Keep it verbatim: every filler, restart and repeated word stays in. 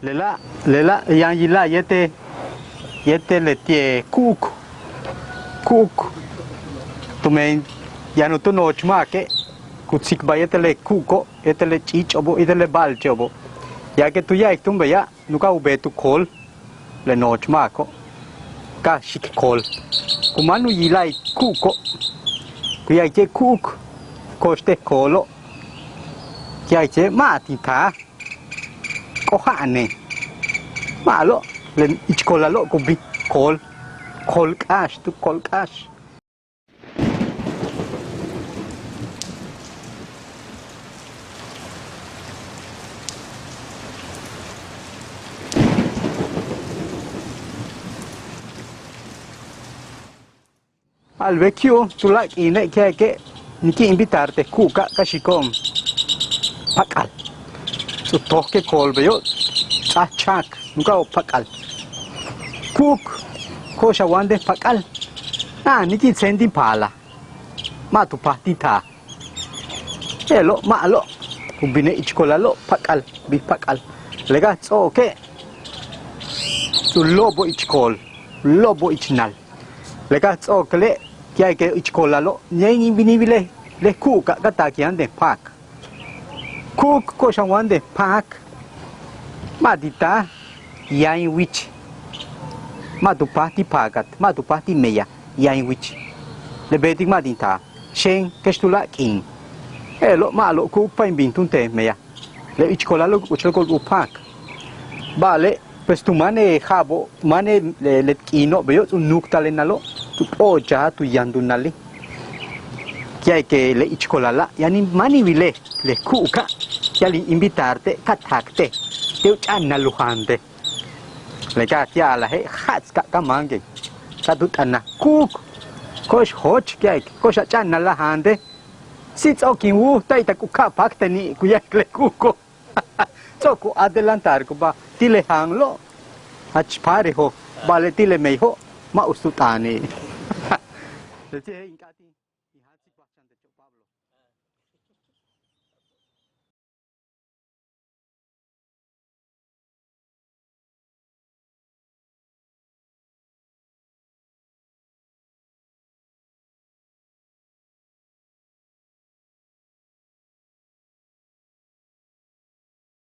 Lela', lela' yaan yila'al yéetel, yéetel leti'e' ku'uk, ku'uk. Tumen yaan juntúul nooch máake' ku tsikbal yéetel le ku'uko', yéetel le ch'iich'o'obo', yéetel le ba'alche'obo'. Yaan ke tu ya'alik túun beya' nu'uka'aj u beet u kool le nooch máako'. Ka xi'ik kool. Ku máan u yila'al ku'uko'. Ku ya'alik ti'e' ku'uk, ko'ox te' koolo'. Ku ya'alik ti'e' ma' tin taal. K'oja'ane'. Ma'alob, le ich koolalo' ku bin kool, kool k'áax, tu kool k'áax. A'albe' ki'u' tuláak' k'iine' ki'a'ike' kin invitar te' ku'uka' ka xi'iko'on pak'al. U tóok'e' kool beyo' ts'áaj cháak nu'uka'aj u pak'al. Ku'uk, ko'ox a wáantel pak'al. Nin kin tséen tin paalal. Ma' tu páaj tin taal. Je'elo' ma'alob. U bine' ich koolalo' pak'al, bin pak'al. Le ka ts'o'oke' u lo'obo' ich kool, u lo'obo' ich nal. Le ka ts'o'okele' ki'a'ike' ich koolalo', yaan in bin in wil le ku'uka' ka taak yaan te' paak. Ku'uk, ko'ox a wáantel paak. Ma' tin taal, yaan in wich. Ma' tu páaj ti' paakat, ma' tu páaj ti' meyaj, yaan in wich. Le beetik ma' tin taal, xeen kex tuláak' k'iin. Je'elo' ma'alob, ku'uk, páaj in bin túun te' meyaj. Le ich koolalo' ku k'uchul kool u paak. Ba'ale' pues tu máan le ja'abo', máan le, le k'iino' beyo' u nuuktal le nalo', tu p'o'ochaj tu yáantal u nali'. Ki'a'ike' le ich koolala' yaan in máan in wil le ku'uka', ya'al in invitarte' ka taak te' te' u ch'a'annal u jaante'. Le ka ti'alaje' jaats ka ka máanken. Ka tu t'anal ku'uk, ko'ox joch ki'a'ike' ko'ox a ch'a'annal a jaante'. Si ts'o'ok in wuj ta' i tak u ka'aj paak teni', ku ya'alik le ku'uko'. Ts'o'ok u adelantarkubáaj ti' le jaanlo'. Jach paarejo', ba'ale' ti' le meyajo' ma' uts tu t'aani'.